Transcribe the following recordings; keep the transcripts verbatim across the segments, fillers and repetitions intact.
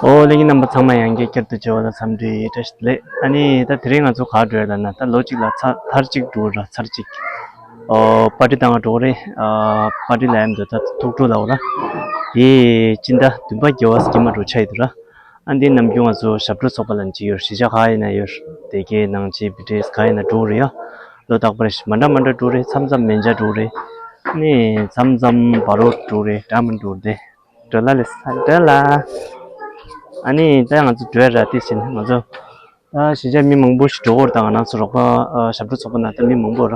ཨོ་ལྷན་རྒྱས་རྣམ་པ་ཚང་མ་ཡང་བསྐྱར་བསྐྱར་དུ་མཇལ་བ་ལ་འཚམས་འདྲི་བཀྲ་ཤིས་བདེ་ལེགས། ཨ་ནི་ད་དེ་རིང་ང་ཚོ་ག་འགྲོ་ཡ་ལབ་ན། ད་ལོ་གཅིག་ལ་ཚ་ཚར་གཅིག་འགྲོ་ར། ཚར་གཅིག་ཨོ་པར་ཊི་བཏང་ག་འགྲོ་གི་རེད། ཨ་པར་ཊི་ལབ་ཡ་མི་འདུག་ད་ཐུགས་སྤྲོ་ལབ་དགོས་ར། དེ་སྤྱི་ཟླ་བདུན་པ་བརྒྱད་པ་ཟེར་གྱི་མ་འགྲོ་ཆགས་ཡོད་འདུག་ར། ཨ་འདི་ནམ་རྒྱུན་ང་ཚོ་ཞབས་བྲོ་ཚོགས་པ་ལབ་ཅིག་ཡོད། གཞིས་ཆགས་ག་ཡིན་ན་ཡོད། སྡེ་དགེ་ནང་ཆེན་བི་ཊི་ཨེས་ག་ཡིན་ན་འགྲོ་གི་རེད་ཡ། ལོ་རྟག་པར་རེ་ཞིག་མ་འདྲ་མ་འདྲ་འགྲོ་གི་རེད། མཚམས་མཚམས་མན་ཇ་འགྲོ་གི་རེད། ནི་མཚམས་མཚམས་བ་རོ་འགྲོ་གི་རེད། འདྲ་མི་འགྲོ་གི་རེད། འགྲོ་ལ་ལེ་ས་འགྲོ་ལ། ཨ་ནི་ད་ང་ཚོ་འགྲོ་ཡ་ར། དེ་བཞིན་ང་ཚོ་ད་གཞིས་ཆགས་མི་མང་པོ་ཞིག་འགྲོ་གི་རེད། ད་ང་རང་ཚོ་རོགས་པ་ཨ་ཞབས་བྲོ་ཚོགས་པ་ནང་ད་མི་མང་པོ་ར།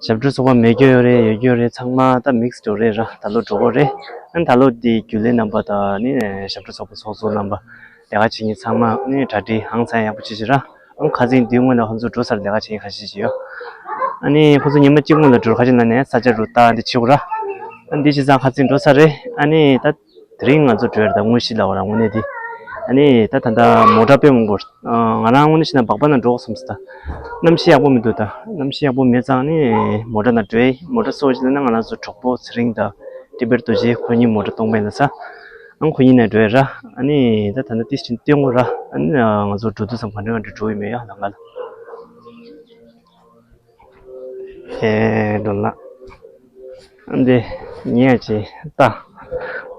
ཞབས་བྲོ་ཚོགས་པ་མེད་རྒྱུ་ཡོད་རེད། ཡོད་རྒྱུ་ཡོད་རེད། ཚང་མ་ད་མིག་སི་འགྲོ་རེད་ར། ད་ལོ་འགྲོ་གི་རེད། ཨ་ནི་ད་ལོ་འདི་རྒྱུན་ལས་རྣམ་པ་དང་ནི་ཞབས་བྲོ་ཚོགས་པ་ཚོགས་གཙོ་རྣམ་པ་ལས་ཀ་བྱེད་མཁན་ཚང་མ་ནི་གྲ་སྒྲིག་ཧང་སང་ཡག་པོ་བྱེད་བྱེད་ར། ཨང་ཁ་སང་འདིའི་སྔོན་ལ་ཁོང་ཚོ་འགྲོ་ཚར། ལས་ཀ་བྱེད་མཁན་ཁ་ཤས་ཤིག་ཡོད། ཨ་ནི་ཁོང་ཚོ་ཉི་མ་གཅིག་སྔོན་ལ་འགྲོ་ར། ཁ་ཤས་ནང་ནས་ས་ཆ་རུ་ལྟ་འདི་བྱེད་དགོས་ར། ཨ་འདི་བྱས་ཙང་ཁ་སང་འགྲོ་ཚར་རེད། ཨ་ནི་ད་དེ་རིང་ང་ཚོ་འགྲོ་ཡ་རེད། ད་དངོས་གཞི་ལབ་དགོས་ར། དངོས་གནས་འདི་ཨ་ནི་ད་ད་ལྟ་མོ་ཊ་དཔེ་མང་པོ་རེད། ང་རང་དངོས་གནས་བྱས་ན་སྦག་སྦག་ནང་འགྲོ་དགོས་བསམ་སོང་། ད་གནམ་གཤིས་ཡག་པོ་མི་འདུག་ད་གནམ་གཤིས་ཡག་པོ་མེད་ཙང་ནི་མོ་ཊ་ནང་འགྲོ་ཡ། མོ་ཊ་སོ་ཅི་ལབ་ན་ང་རང་ཚོ་གྲོགས་པོ་ཚེ་རིང་དང་ཊི་བེཊ་རྡོ་རྗེ། ཁོ་གཉིས་མོ་ཊ་སྟོང་པ་ཡིན་ན་ས། ཨང་ཁོ་གཉིས་ནས་འགྲོ་ཡ་ར། ཨ་ནི་ད་ད་ནི་ཏིས་ཅིན་སྟོན་དགོས་ར། ཨ་ནི་ང་ཚོ་འགྲོ་དུས་ཙམ་ག་འདྲ་ག་འདྲ་འགྲོ་ཡི་མེད་ཡ་ལ་ང་ལ། ཧེ་འགྲོ་ལ། ཨ་འདི་ཉེ་ཡ་ཅི་ད།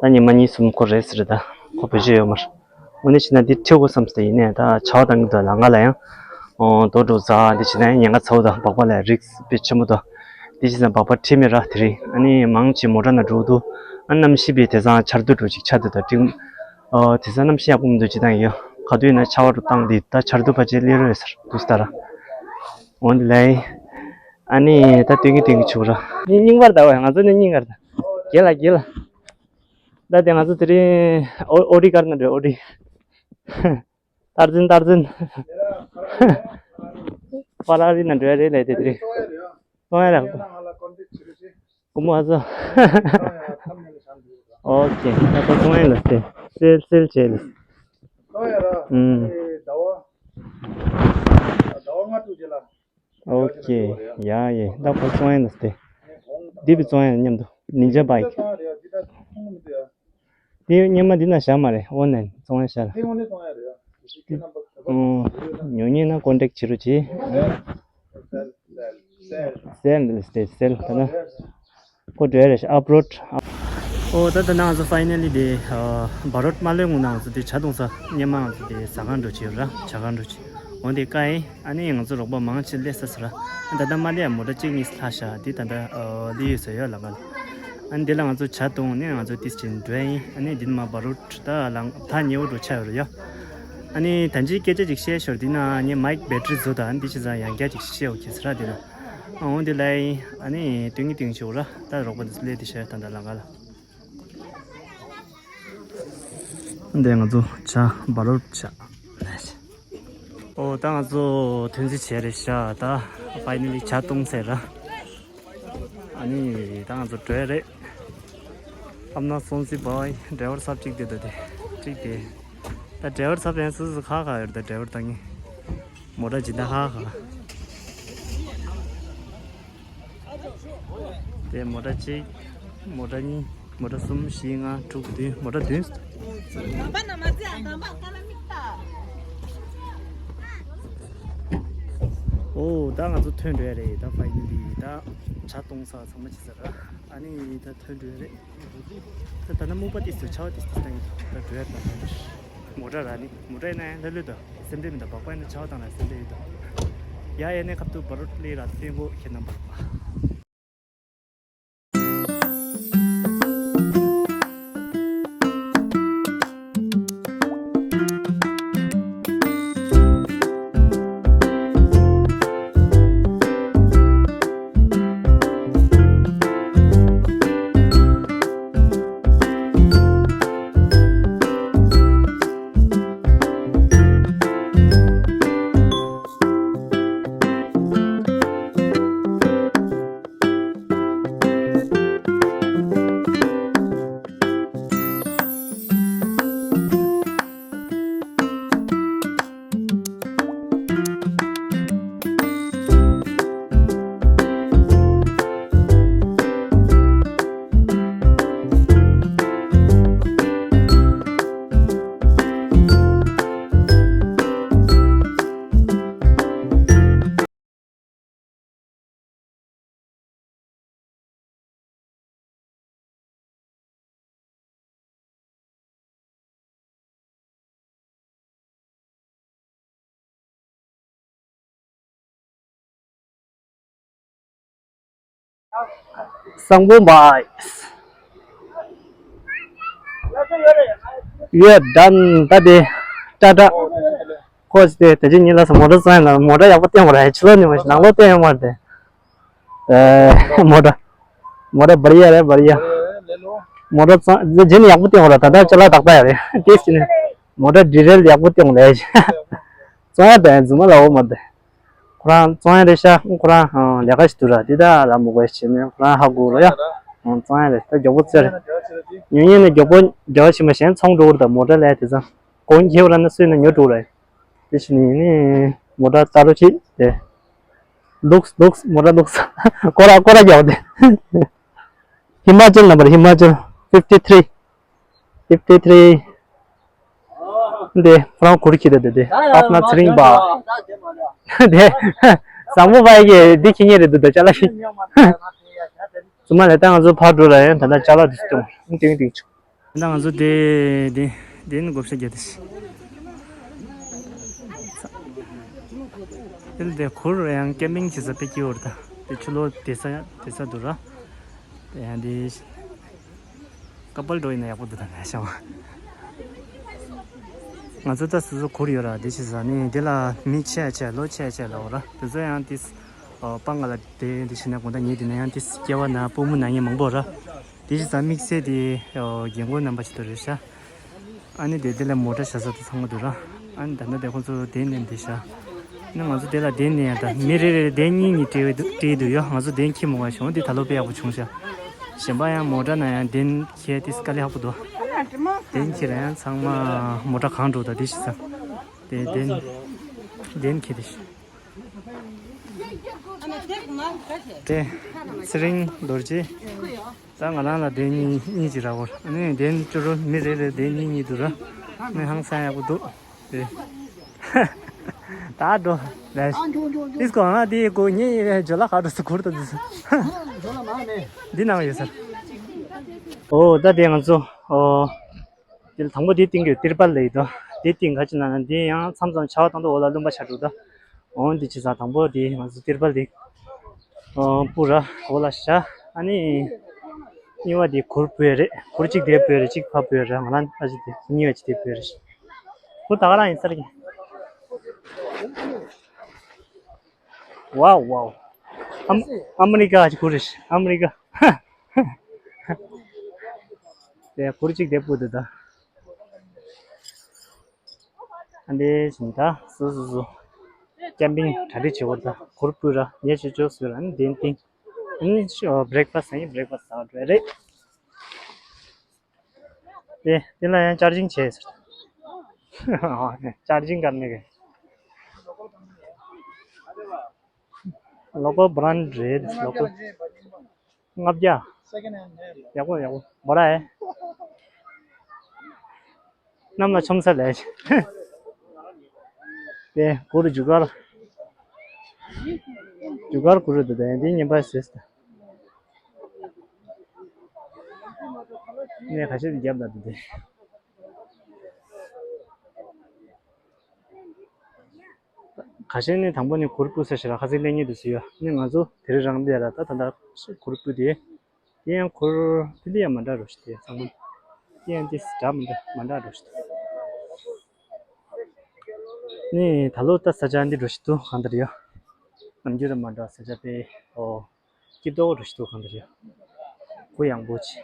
ད་ཉི་མ་གཉིས་གསུམ་ཁོ་རེད་ཟེར། ད་ཁོ་བེད་སྤྱོད་ཡོད་མ་རེད། དངོས་གནས་བྱས་ན་འདི་ཁྲིད་དགོས་བསམ་སྟེ་ཡིན་ནའི་ད་ཆར་པ་བཏང་གི་འདུག་ལ་ང་ལ་ཡང་། ཨོ་རྡོ་འགྲོ་ཟ་འདི་བྱས་ན་ཉེན་ཁ་ཚ་བོ་དང་སྦག་སྦག་ལ་རིགས་དཔེ་ཆེན་པོ་དང་། འདི་བྱས་ཙང་སྦག་སྦག་ཁྲིད་མེད་ར་དེ་རིང་། ཨ་ནི་མང་ཆེ་མོ་ཊ་ནང་འགྲོ་འདུག་ཨ་གནམ་གཤིས་པས་དེང་སང་ཆར་དུས་འགྲོ་ཅིག་ཆར་དུས་དང་སྤྲིན། ཨོ་དེང་སང་གནམ་གཤིས་ཡག་པོ་མི་འདུག་ཅི་ལྟ་ཡིན་ཡོད། ག་དུས་ཡིན་ན་ཆར་པ་འགྲོ་བཏང་འདི་ད་ཆར་དུས་ཕལ་ཆེར་སླེབས་རོགས་ཡོད་ཟེར་འདུག་ས་ད་ར། འོན་ཏེ་ལའི། ཨ་ནི་ད་སྟོན་གྱི་སྟོན་གྱི་ཆུག་ར། རྙིང་པར་ད་བས། ང་ཚོ་ནི་རྙིང་པར་ད། རྒྱལ་ལ་རྒྱལ་ལ། ད་དེ་ང་ཚོ་དེ་རིང་ཨོ་ཨོ་རི་ཀར་ན་འགྲོ། ཨོ་རི། སྟར་འཛིན་སྟར་འཛིན། ཧྥ་ར་རི་ན་འགྲོ་ཡ་རེད་ལས་དེ་དེ་རིང་། གཏོང་ཡ་ར། ཀུ་མོ་ཨ་ཚོ། ཨོ་ཁེ། ད་ཁོ་གཏོང་ཡ་ལ་སྟེ། སེལ་སེལ་བྱས་ལ། ཨུམ། ཨོ་ཁེ། ཡ་ཡེ། ད་ཁོ་བཙོང་ཡ་འདུག་སྟེ། འདི་བི་བཙོང་ཡ་མཉམ་དུ་ནིན་ཇ་བྷའིཀ། འདི་སྔོན་མ་འདི་ན་བཞག་མ་རེད། ཨོན་ལན་བཙོང་ཡ་བཞག་ལ། ཨོ། ཉོ་ཉེ་ན་ཀོན་ཊེག་བྱེད་རོགས་གྱིས། སེལ་འདི་ལ་སྟེ་སེལ་ད་ན། ཁོ་འགྲོ་ཡ་རེད་ཤག་ཨབ་རོཌ། ཨོ་ད་ད་ནང་ང་ཚོ་ཕའི་ནལ་ལི་དེ་བ་རོད་མ་ལོན་སྔོན་ན་ང་ཚོ་དེ་ཇ་འཐུང་ས་སྔོན་མ་ང་ཚོ་དེ་ཟ་ཁང་འགྲོ་བྱེད་ར། ཇ་ཁང་འགྲོ་བྱེད། འོན་ཏེ་ཀ་ཡིན། ཨ་ནི་ང་ཚོ་རོགས་པ་མང་ཆེ་སླེབས་ཚར་ཟེར། ད་ལྟ་མ་སླེབས་ཡ་མོ་ཊ་གཅིག་གཉིས་ལྷག་ཤག་དེ་ད་ལྟ་སླེབས་ཡོད་ས་ཡོད་ལ་ང་ལ། ཨ་ནི་དེ་ལ་ང་ཚོ་ཇ་འཐུང་ནས་ང་ཚོ་ཏིས་ཅིན་འགྲོ་ཡ་ཡིན། ཨ་ནི་འདི་ནས་མར་བ་རོད་ད་ལངས་ཐག་ཉེ་བོ་འགྲོ་ཆགས་ཡོད་རེད་ཡ། ཨ་ནི་ད་ཅིའི་སྐད་ཆ་ཅིག་བཤད་ཞོར་དེ་ན་ངས་མའིཀ་བེ་ཊི་རི་བཟོ་དང་འདི་བྱས་ཙང་ཡང་བསྐྱར་ཅིག་བཤད་འོ་གི་ཟེར་ར་དེ་ལ། ཨ་འོ་དེ་ལ་ཡིན། ཨ་ནི་སྟོན་གྱི་སྟོན་གྱི་ཆུག་ར། ད་རོགས་པ་འདི་ཚོ་སླེབས་དེ་བཤད་ད་ད་ལ་ང་ལ། འདི་ང་ཚོ་ཇ་བ་རོད་ཇ། ཨོ་ད་ང་ཚོ་ཐོན་རྩིས་བྱས་རེད་ཤག་ད་ཕའི་ནལ་ལི་ཇ་བཏུང་ཚར་ར། ཨ་ནི་ད་ང་ཚོ་འགྲོ་ཡ་རེད། ཨམ་ན་སོང་སི་བའི་ཌ་རའི་ཝར་ཚབ་གཅིག་དེ་ད་དེ་གཅིག་དེ། ད་ཌ་རའི་ཝར་ཚབ་ཡང་སུ་སུ་ཁ་ཁ་ཡོད་ད་ཌ་རའི་ཝར་ད་ངས། མོ་ཊ་ཇི་ད་ཧ་ཧ། དེ་མོ་ཊ་གཅིག་མོ་ཊ་གཉིས། མོ་ཊ་གསུམ་བཞི་ལྔ་དྲུག་བདུན། མོ་ཊ་བདུན། ཨོ་ད་ང་ཚོ་ཐོན་འགྲོ་ཡ་རེད། ད་ཕའི་ནལ་ལི་ད་ཇ་བཏུང་ས་ཚང་མ་བྱས་ཚར་ར། ཨ་ནི་ད་ཐོན་འགྲོ་ཡ་རེད། ད་ད་ནི་སྨུག་པ་ཏིས་ཏིས་ཆར་པ་ཏིས་ཏིས་བཏང་གི་འདུག་ད་འགྲོ་ཡ་ད། མོ་ཊ་ར་ནི་མོ་ཊ་ཡིན་ན་ཡང་ལྷོད་ལྷོད་དང་སེམས་ཁྲལ་མི་འདུག་སྦག་སྦག་ཡིན་ན་ཆར་པ་བཏང་ན་སེམས་ཁྲལ་ཡོད་དང་། ཡ་ཡ་ནས་ཁབ་ཏུ་བ་རོད་ལི་ར་སྟོན་གོ་ཁྱེད་རྣམ་པ། བཟང་པོ་བ། ཡོད་དམ་ད་དེ། ཏྲ་ཏྲ། ཁོ་ཚོ་དེ་ད་ཅི་ཉིན་ལ་སོ་མོ་ཊ་བཙོང་ཡ་ན་མོ་ཊ་ཡག་པོ་བསྟན་པ་རེད། ཕྱི་ལོགས་ནས་མ་ནང་ལོགས་བསྟན་ཡོད་མ་རེད་དེ། ཨེ། མོ་ཊ། མོ་ཊ་བར་ཡ་རེད་བར་ཡ། མོ་ཊ་བཙོང་རྗེས་ནས་ཡག་པོ་བསྟན་པ་རེད། ད་ལྟ་ཅ་ལག་དག་པ་ཡ་རེད། དེ་ཕྱི་ནས་མོ་ཊ་ཌི་ཊེལ་ཡག་པོ་བསྟན་པ་རེད། བཙོང་ཡ་དང་རྫུན་མ་ལབ་ཡོད་མ་རེད་དེ། ཁོ་རང་བཙོང་ཡ་རེད་ཤག་ཁོ་རང་ལས་ཀ་ཞིག་འདུག་ར། དེ་ད་ལ་མོ་གོ་ཤེས་ནས་ཁོ་རང་ཧ་གོ་ར་ཡ། བཙོང་ཡ་རེད། ད་མགྱོགས་པོ་བཙལ་རེད། ཉུང་ཉུང་ནས་མགྱོགས་པོ་རྒྱག་ཕྱིན་པ་གཞན་ཚོང་འགྲོ་གི་རེད། ད་མོ་ཊ་ལས་དེ་ཚང་གོང་ཁྱེར་བ་ན་སུས་ན་ཉོ་འགྲོ་རེད། དེ་ཕྱི་ནས་ནི་མོ་ཊ་ལྟ་རོགས་བྱེད་དེ། ལུགས་ལུགས་མོ་ཊ་ལུགས། སྐོར་ར་སྐོར་ར་རྒྱག་དེ། ཧི་མ་ཅལ་ནམ་བར་ཧི་མ་ཅལ་ཕིབ་ཊི་ཐི་རི། ཕིབ་ཊི་ཐི་རི། འདི་ཁོ་རང་གུར་ཁྱེར་དེ་དེ་དེ་པབ་ན་ཚེ་རིང་པ། དེ་བཟང་མོ་པ་གི་འདི་ཁྱེར་ཉེ་རེད་འདུག་ད་ཅ་ལག་ཞིག་ཚུ་མ་ལས་ད་ང་ཚོ་ཕར་འགྲོ་ར་ཡང་ད་ལྟ་ཅ་ལག་འདི་སྟོང་ཏིང་ཏིང་ཆུ། ད་ང་ཚོ་དེ་དེ་དེ་ནི་བགོ་བཤའ་རྒྱག་དེ་ཤི། དེ་ལ་དེ་གུར་ཡང་ཀེམ་པིང་བྱེད་ས་དཔེ་སྐྱིད་པོ་རེད། ད་དེ་ཆུ་ལོག་དེ་ས་དེ་ས་འདུག་ར། དེ་ཡང་དེ། ཀ་པལ་འགྲོ་ཡིན་ན་ཡག་པོ་འདུག་ད་ནས་བྱ་བ། ང་ཚོ་ད་སོ་སོ་གུར་ཡོད་ར། དེ་ཕྱི་ས་ནི་དེ་ལ་མི་ཆེ་ཆེ་ལོ་ཆེ་ཆེ་ལ་འོ་ར། དེ་ཚོ་ཡང་དེ་སྤང་ག་ལ་དེ་དེ་ཕྱི་ན་དགོང་དག་ཉལ་དེ་ན་ཡང་དེ་སྐྱེ་བ་ན་སྤོ་མོ་ན་ངེ་མང་པོ་ར། དེ་ཕྱི་ས་དམིགས་བསལ་དེ་རྒན་རྒོན་རྣམ་པ་ཞིག་ཏུ་རེད་ཤག་ཨ་ནི་དེ་དེ་ལ་མོ་ཊ་བཞག་ས་དེ་ཚང་མ་འདུག་ར། ཨ་ནི་ད་ལྟ་དེ་ཁོང་ཚོ་དེ་ནས་འདི་བཞག་ནི་ང་ཚོ་དེ་ལ་གདན་ནས་ཡང་ད་མི་རེ་རེ་གདན་གཉིས་གཉིས་སྤྲད་འདུག་སྤྲད་འདུག་ཡོད། ང་ཚོ་གདན་འཁྱེར་མ་དགོས་བྱུང་། དེ་ད་ལོ་དཔེ་ཡག་པོ་བྱུང་ཤག་གཞན་པ་ཡང་མོ་ཊ་ནང་ཡང་གདན་འཁྱེར་དེ་དཀའ་ལས་ཁག་པོ་འདུག་གདན་འཁྱེར་ཡང་ཚང་མ་མོ་ཊ་གང་འགྲོ་ད་དེ་ཤི་ས་དེ་གདན་གདན་འཁྱེར་དེ་ཤི། དེ་ཚེ་རིང་རྡོ་རྗེ། ད་ང་རང་ལ་གདན་གཉིས་གཉིས་ཅིག་རག་གོ། ཨ་ནི་གདན་བཅུ་རུ་མི་རེ་རེ་གདན་གཉིས་གཉིས་འདུག་ར། ནི་ཧང་སང་ཡག་པོ་འདུག་དེ། ད་འགྲོ། ལས། ཨིས་ཀོ་ང་དེ་གོ་ཉེ་ཡི་རེད། ཇོ་ལ་ཁ་འགྲོ་སུ་གུར་དུ་འདུག་འདི་ནང་ཡོད་ས། ཨོ་ད་དེ་ང་ཚོ་ཨོ། དེ་ལ་དང་པོ་དེ་སྟེང་གི་ཏིར་པལ་ལ་ཡིན་དོ། དེ་སྟེང་ག་ཅི་ན་ན་དེ་ཡང་མཚམས་མཚམས་ཆར་པ་བཏང་དུས་འོག་ལ་ལུང་པ་ཆགས་འགྲོ་ད། འོ་འདི་ཅི་ས་དང་པོ་དེ་ང་ཚོ་ཏིར་པལ་དེ། ཨོ་སྤུ་ར་འོག་ལ་བཞག་ཨ་ནི། གཉིས་པ་དེ་གུར་སྤོས་རེད། གུར་གཅིག་དེ་སྤོས་རེད། གཅིག་ཕ་སྤོས་རེད། ང་རང་ཨ་ཅི་དེ་གཉིས་པ་ཅི་དེ་སྤོས་རེད། གུར་ད་ག་རང་ཡིན་ས་རེད། ཝའོ་ཝའོ། ཨམ་ཨ་མི་རི་ཀ་གི་གུར་རེད། ཨ་མི་རི་ཀ། དེ་གུར་གཅིག་དེ་སྤོས་འདུག་ད། ཨ་འདི་བཞིན་ད་སོ་སོ་སོ། ཀེམ་པིང་གྲ་སྒྲིག་བྱེད་དགོས་ད། གུར་སྤོས་ར་ཉལ་ཆོག་ཆོག་བཟོས་ར་ཨ་ནི་གདན་བཏིང་། ཨ་ནི་ཤོ་བྷི་རེག་ཕ་སི་ཡིན། བྷི་རེག་ཕ་སི་ཟ་བ་འགྲོ་ཡ་རེད། དེ་དེ་ལ་ཡང་ཅར་ཇིང་བྱས་ཟེར། ཅར་ཇིང་གར་ནི་གི། ལོ་ཀལ་བྷ་རན་ཌི་རེད། ལོ་ཀལ། ལྔ་བརྒྱ། ཡག་པོ་ཡག་པོ་འབོ་ར་ཨེ། གནམ་ལ་མཆོང་ས་ལས། དེ་གུར་རྒྱུ་སྐར། རྒྱུ་སྐར་གུར་རེད་དེ་འདི་ཉིན་པ་ཟེར། ནས་ཁ་ཤས་རྒྱབ་ལ་དེ་དེ། ཁ་ཤས་ནི་དང་པོ་ནི་གུར་སྤོས་ས་ཞེ་དྲག་ཁ་སང་ལེན་ཉེ་དུ་སུ་ཡོད། ནི་ང་ཚོ་དེ་རིང་རང་འདི་ལ་ད་ད་ལྟ་གུར་སྤོས་དེ། དེ་ཡང་གུར་དེ་འདི་ཡང་མ་འདྲ་རུ་ཞིག་དེ་ཚང་མ། དེ་ཡང་དེ་འདྲ་མི་འདྲ་མ་འདྲ་རུ་ཞིག་དེ། ནི་ད་ལོ་ད་ས་ཆ་འདི་རུ་ཞིག་ཏུ་གང་ལྟར་ཡོད། ནམ་རྒྱུན་ར་མ་འདྲ་ས་ཆ་དེ་ཨོ། སྐྱིད་ཏོག་རུ་ཞིག་ཏུ་གང་ལྟར་ཡོད། གུ་ཡངས་པོ་ཆེ།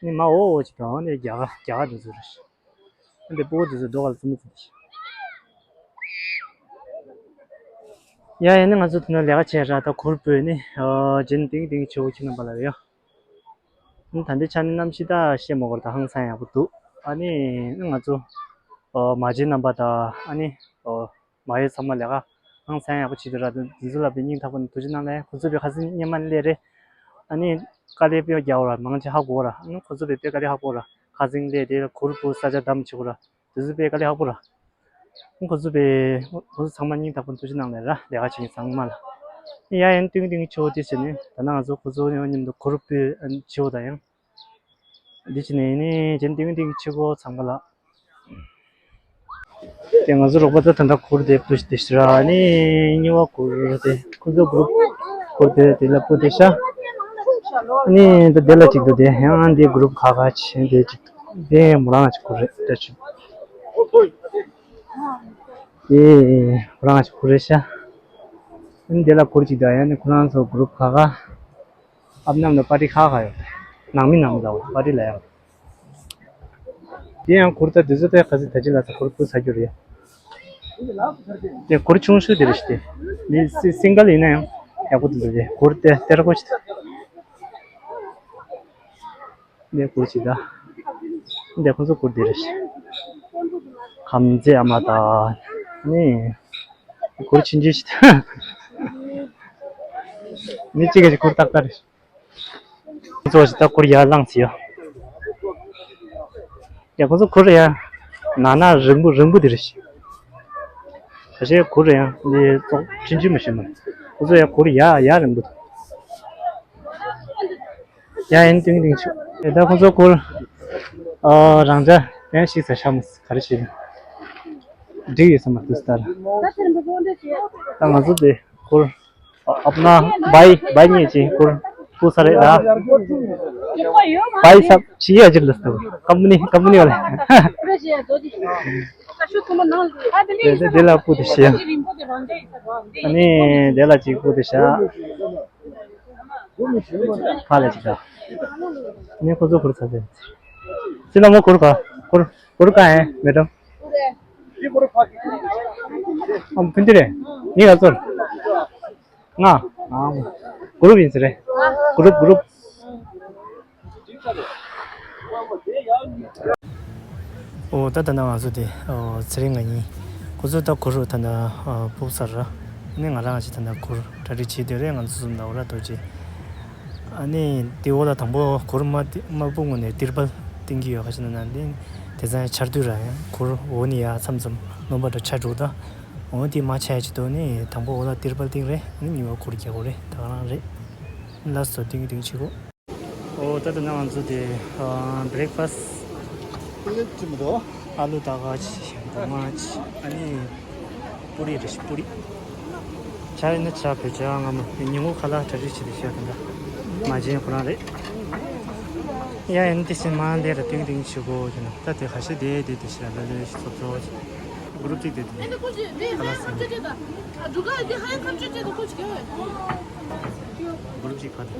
ནི་མ་འོ་འོ་ཅིག་དང་ནི་རྒྱ་གར་རྒྱ་གར་དུ་ཚུར་རུ་ཞིག་འདི་སྤུ་གུ་དེ་ཚོ་རྡོ་ག་ལ་བཙུན་མོ་ཚོ་དེ། ཡ་ཡ་ནི་ང་ཚོ་དེ་ན་ལས་ཀ་བྱས་ར་ད་གུར་སྤོས་ནི་ཨོ་རྗེན་ཏིང་ཏིང་ཆེ་བོ་ཁྱི་རྣམ་པ་ལ་ཡོད། ནི་ད་འདི་ཆ་ནི་གནམ་གཤིས་ད་ཤེས་མ་གོ་ད་ཧང་སང་ཡག་པོ་འདུག་ཨ་ནི་ནི་ང་ཚོ་ཨོ་མ་བྱན་རྣམ་པ་ད་ཨ་ནི་ཨོ་མ་ཡོད་ཚང་མ་ལས་ཀ་ཧང་སང་ཡག་པོ་བྱེད་དུ་ར་དུ་དེ་ཚོ་ལ་པའི་སྙིང་ཐག་པ་ནས་ཐུགས་རྗེ་གནང་ལེ། ཁོ་ཚོ་པའི་ཁ་སང་སྙེ་མ་ནི་ལས་རེད། ཨ་ནི་དཀའ་ལས་དཔེ་རྒྱག་འོ་ར་མང་ཆེ་ཧ་གོ་ར་ཨ་ནི་ཁོ་ཚོ་པའི་དཔེ་དཀའ་ལས་ཧ་གོ་ར། ཁ་སང་ལས་དེ་ལ་གུར་སྤོས་ས་ཆ་བདམས་བྱེད་དགོས་ར། དེ་ཚོ་དཔེ་དཀའ་ལས་ཁག་པོ་ར། ཁོ་ཚོ་དཔེ་ཁོ་ཚོ་ཚང་མ་སྙིང་ཐག་པ་ནས་ཐུགས་རྗེ་གནང་ལེ་ར་ལས་ཀ་བྱེད་མཁན་ཚང་མ་ལ། ཡ་ཡན་ཏིང་ཏིང་ཆེ་བོ་དེ་བྱས་ནས་ད་ནང་ང་ཚོ་ཁོ་ཚོ་མཉམ་དུ་གུར་སྤོས་ཆེ་བོ་དང་ཡང་། འདི་བྱས་ནས་ནི་ཡན་ཏིང་ཏིང་ཆེ་བོ་ཚང་མ་ལ། དེ་ང་ཚོ་རོགས་པ་ད་ད་ལྟ་གུར་དེ་སྤོས་དེ་ཤི་ར་ནི་གཉིས་པ་གུར་དེ་ཁོ་ཚོ་གུར་གུར་དེ་དེ་ལ་སྤོས་དེ་ཤ། ནི་འདི་དེ་ལ་གཅིག་འདུག་དེ་ཡང་འདི་གུ་རུབ་ཁ་ཁ་ཆེ་འདི་གཅིག་འདུག་དེ་མོ་རང་གཅིག་གུ་རེད་ད་ཆུ། དེ་མོ་རང་གཅིག་གུ་རེད་ཤག་ནི་དེ་ལ་གུར་གཅིག་འདུག་ཡང་ནི་ཁོ་རང་ཚོ་གུ་རུབ་ཁ་ཁ། ཨབ་ནམ་ལ་པར་ཊི་ཁ་ཁ་ཡོད། ནང་མི་ནང་མི་ལ་པར་ཊི་ལ་ཡོད། དེ་ཡང་གུར་ད་དེ་ཚོ་ད་ག་ཚོད་ད་ཅི་ལ་ཚ་གུར་བུ་ཚ་རྒྱུ་རེད། དེ་གུར་ཆུང་ཤོས་དེ་རེད་ཤག་དེ་མི་སི་སིང་གལ་ཡིན་ན་ཡང་ཡག་པོ་འདུག་དེ་གུར་དེ་སྟེར་དགོས་ཤག་དེ་གུར་ཅིག་ད། དེ་ཁོ་ཚོ་གུར་དེ་རེད་ཤག་ཁམ་ཚེ་ཨ་མ་ད། ནི་གུར་ཆུང་ཆུང་ཞིག་ད། མི་གཅིག་གིས་གུར་ཏག་ཏག་རེད། ཁོ་ཚོ་ཞིག་ད་གུར་ཡར་ལངས་ཟེར་ཡ། ཡ་ཁོ་ཚོ་གུར་ཡ། ན་ན་རིང་པོ་རིང་པོ་དེ་རེད་ཤག་ཁ་ཤས་གུར་ཡ་འདི་ཙོག་ཆུང་ཆུང་མ་ཤེས་མ། ཁོ་ཚོ་ཡ་གུར་ཡ་ཡ་རིང་པོ་འདུག་ཡ་ཡིན་ཏིང་ཏིང་ཆུ། ད་ཁོ་ཚོ་གུར། ཨ་རང་ཅག་ཡང་ཞིག་ཟ་ཤ་མ་ག་རེ་བྱེད། འགྲིག་ཡོད་ས་མ་འདུག་ལྟར། ད་ང་ཚོ་དེ་གུར། ཨ་ཨབ་ན་བའི་བའི་ཉེ་ཅིང་གུར་ཕུ་ས་རེད་ད། བའི་སབ་ཆི་ཡ་ཇིར་ལ་སྟབས་ཀམ་པ་ནི་ཀམ་པ་ནི་བ་ལ། དེ་དེ་ལ་ཕུ་དེ་ཤེས། ཨ་ནི་དེ་ལ་གཅིག་ཕུ་དེ་ཤ། ཕ་ལ་ཅིག་ད། ནི་ཁོ་ཚོ་གུར་ཚ་ཚ། སི་ལ་མོ་གུར་ག་གུར་གུར་ག་ཨེ་མེ་ཏོ། ཨམ་ཕུན་ཏི་རེ། ནི་ག་ཚོར། ང་། ཨམ། གུ་རུབ་ཡིན་ཟེར་རེད། གུ་རུབ་གུ་རུབ། ཨོ་ད་ད་ན་ང་ཚོ་དེ་ཨོ་ཚེ་རིང་ང་གཉིས། ཁོ་ཚོ་ད་གུ་རུ་ད་ན་ཨ་ཕུག་ས་ར། ནི་ང་རང་ཅི་ད་ན་གུར་གྲ་སྒྲིག་བྱེད་དེ་རེད་ང་ཚོ་ཟུམ་ད་འོ་ར་རྡོ་རྗེ། ཨ་ནི་དེ་འོག་ལ་དང་པོ་གུར་དམར་དེ་དམར་པོ་ངོས་ནས་ཏིར་པལ་བཏིང་གི་ཡོད་ཁ་ཅིག་ན་ན་དེ་དེ་ཚང་ཆར་དུས་ར་ཡང་གུར་འོག་ནས་ཡར་མཚམས་མཚམས་རློན་པ་འདྲ་ཆགས་འགྲོ་ད། འོ་དེ་མ་ཆགས་ཡ་ཅིག་འདུག་ནི་དང་པོ་འོག་ལ་ཏིར་པལ་བཏིང་རེད་ནི་གཉིས་པ་གུར་རྒྱག་དགོས་རེད་ད་ག་རང་རེད། ལ་སོ་བཏིང་བཏིང་བྱེད་དགོས། འོ་ད་ད་ན་ང་ཚོ་དེ་བྷི་རེག་ཕ་སི་ཨ་ལུ་ད་ག་ཅིག་གོ་མ་ཅིག་ཨ་ནི། པུ་རི་རེད་ཤག་པུ་རི། ཇ་ཡིན་ན་ཇ་བོད་ཇ་སྔ་མོ་ཉིན་གུང་ཁ་ལག་གྲ་སྒྲིག་བྱེད་དུ་ཤོག་དེ་འདྲ། མ་བྱན་ཁོ་རང་རེད། ཡ་ཡིན་དེ་བཞིན་མ་འདས་ར་ཏིང་ཏིང་བྱེད་དགོས་ཀྱི་ན་ད་དེ་ཁ་ཤས་དེ་དེ་དེ་ཤི་ར་ལ་ལོས་ཤི་ཚོགས་ཚོགས་ཀྱི། གུ་རུབ་གཅིག་དེ་དེ་ཁ་ལག་ཟིན། གུ་རུབ་གཅིག་ཕ་དེ།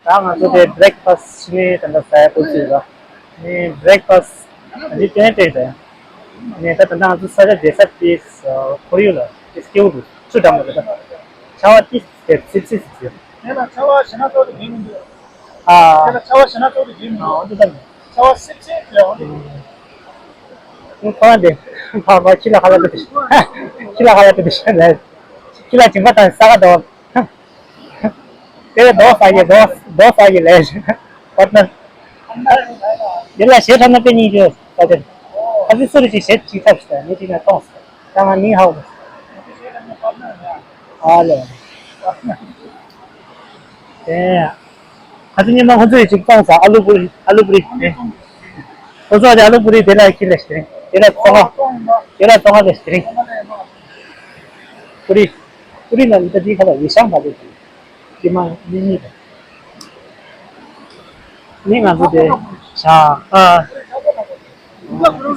ད་ང་ཚོ་དེ་བྷི་རེག་ཕ་སི་ནི་དེ་འདྲ་ཟ་ཡ་ཁོ་ཚོས་ར། ནི་བྷི་རེག་ཕ་སི་ཨ་ནི་ཏན་ཏན་རེད། ནི་ད་ད་ང་ཚོ་ས་ཆ་བསྡད་ས་དེ་ཁོར་ཡུག་ལ་དེ་སྐྱིད་པོ་འདུག་ཆུ་འགྲམ་ལ་རེད་ད། ཆར་པ་ཏིས་ཏིས་སིབ་སིབ་སིབ་སིབ། ཡིན་ལ་ཆར་པ་ཞེ་ན་ཏོག་ཏུ་ཡིན་མི་འདུག་ཨ། ཡིན་ལ་ཆར་པ་ཞེ་ན་ཏོག་ཏུ་ཡིན་མི་འདུག་འོ་འདི་ད་ནི། ཆར་པ་སིབ་སིབ་ལས་འོ་འདི། ཁོ་རང་དེ་ཕ་མ་ཁྱི་ལ་ཁ་ལ་དེ་ཁྱི་ལ་ཁ་ལ་དེ་ལས་ཁྱི་ལ་སྦྱིན་པ་དང་ས་ག་དོ། དེ་རྡོ་ཟ་གི་རྡོ་རྡོ་ཟ་གི་ལས་པར་ནར། དེ་ལ་ཞེ་ཁྲ་ན་དཔེ་སྙིང་རྗེ་ས་དེར། ཁ་ཚིག་སུ་རུ་ཅིག་ཞེ་ཅིག་ཐབས་ཤིག་ནི་ཅིག་ན་གཏོང་ས། ད་ང་མིང་ཧ་གོ། ཨ་ལེ། དེ་ཡ། ཁ་ཚིག་སྙན་མ་ཁོ་ཚོས་ཅིག་གཏོང་ས་ཨ་ལུ་པུ་རི་ཨ་ལུ་པུ་རི་དེ། ཁོ་ཚོ་ཨ་ལུ་པུ་རི་དེ་ལ་ཁྱི་ལས་དེ་རིང་དེ་ལ་བཙོང་བ་དེ་ལ་བཙོང་བ་ལས་དེ་རིང་པུ་རི། པུ་རི་ལ་ལི་ཏ་དེའི་ཁ་ལ་ཡེ་ཤང་བ་དེ་དེ་མ་མི་གཉིས་དང་། ནི་ང་ཚོ་དེ་ཤ་ཨ།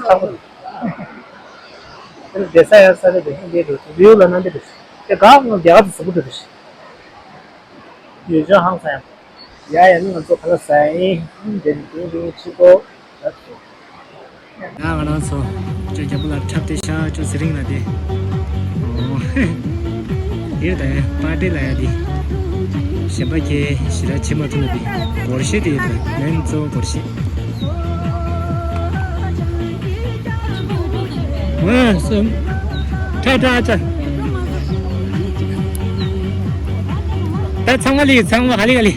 ཚ་པོ་དེ་ས་ཡ་ས་རེ་དེ་ཧིན་དེ་རུ་བིའུ་ལ་ན་དེ་རུ་དེ་ག་རྒྱ་གར་དུ་ཟུག་དེ་རུ་ཡོད་ཅོ་ཧང་ས་ཡང་ཡ་ཡ་ནི་ང་ཚོ་ཁ་ལ་ས་ཡིན་དེ་ནི་དེ་རུ་ཆུ་ཏོ། ཡ་ང་རང་ཚོ་ཅོ་རྒྱལ་པོ་ལ་འཁྲབ་སྟེ་ཤ་ཅོ་ཟི་རིང་ལ་དེ། ཨོ། ཡོད་ད་ཡ་པར་ཏི་ལ་ཡ་དེ། གཞན་པ་ཁྱེད་ཞི་ར་ཆེ་མ་ཐུབ་ན་དེ་སྒོར་གཞས་དེ་ཡོད་ད་ལན་གཙོ་བོ་སྒོར་གཞས། ཨོ་སོ། ཁྲ་ཁྲ་ཅ། ད་ཚང་མ་ལི་ཚང་མ་ཧ་ལི་ཧ་ལི།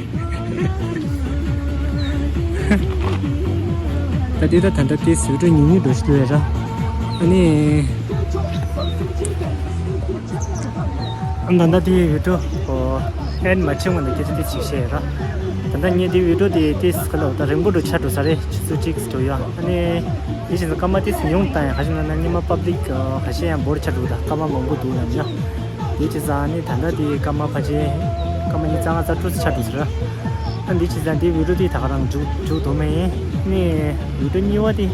ད་དེ་ད་ད་ད་དེ་སུ་ཏྲ་ཉུང་ཉུང་འགྲོ་ཤི་ལོས་ར། ཨ་ནི། ཨ་ད་ད་དེ་བི་ཏྲོ་ཨོ་ཨེན་མ་ཆེ་མོ་ནི་དེ་དེ་ཅིག་བཤད་ར། ད་ད་ངས་དེ་བི་ཏྲོ་དེ་དེ་སུ་ཁ་ལ་ད་རིང་པོ་འགྲོ་ཆ་འགྲོ་ས་རེད་ཆུ་ཚོད་གཅིག་འགྲོ་ཡ། ཨ་ནི། དེ་བཞིན་སྐར་མ་དེ་ཉུང་བཏང་ཡ་ཁ་ཤས་ན་ན་ཉི་མ་པབ་ལིག་ཁ་ཤས་ཡང་འབོར་ཆ་འགྲོ་ད་སྐར་མ་མང་པོ་འདུག་ལབ་ཡ། དེ་བྱས་ཙང་ནི་ད་ལྟ་དེ་སྐར་མ་ཕལ་ཆེར་སྐར་མ་ཉི་ཤུ་རྩ་ལྔ་རྩ་དྲུག་ཆ་འགྲོ་ཟེར། ཨ་འདི་བྱས་ཙང་འདི་བི་ཌིའོ་འདི་ད་ག་རང་མཇུག་མཇུག་བསྡུ་མེད་ཡིན། ནི་བི་ཌིའོ་གཉིས་པ་འདི་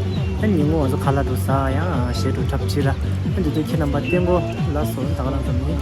ཨ་ཉིན་མོ་ང་ཚོ་ཁ་ལག་འགྲོ་ས་ཡང་གཞས་འགྲོ་འཁྲབ་ཕྱི་ལ། ཨ་འདི་དུས་ཁྱེད་རྣམ་པ་བསྟན་གོ་ལ་སོ་ད་ག་རང་ཙམ་ཡིན།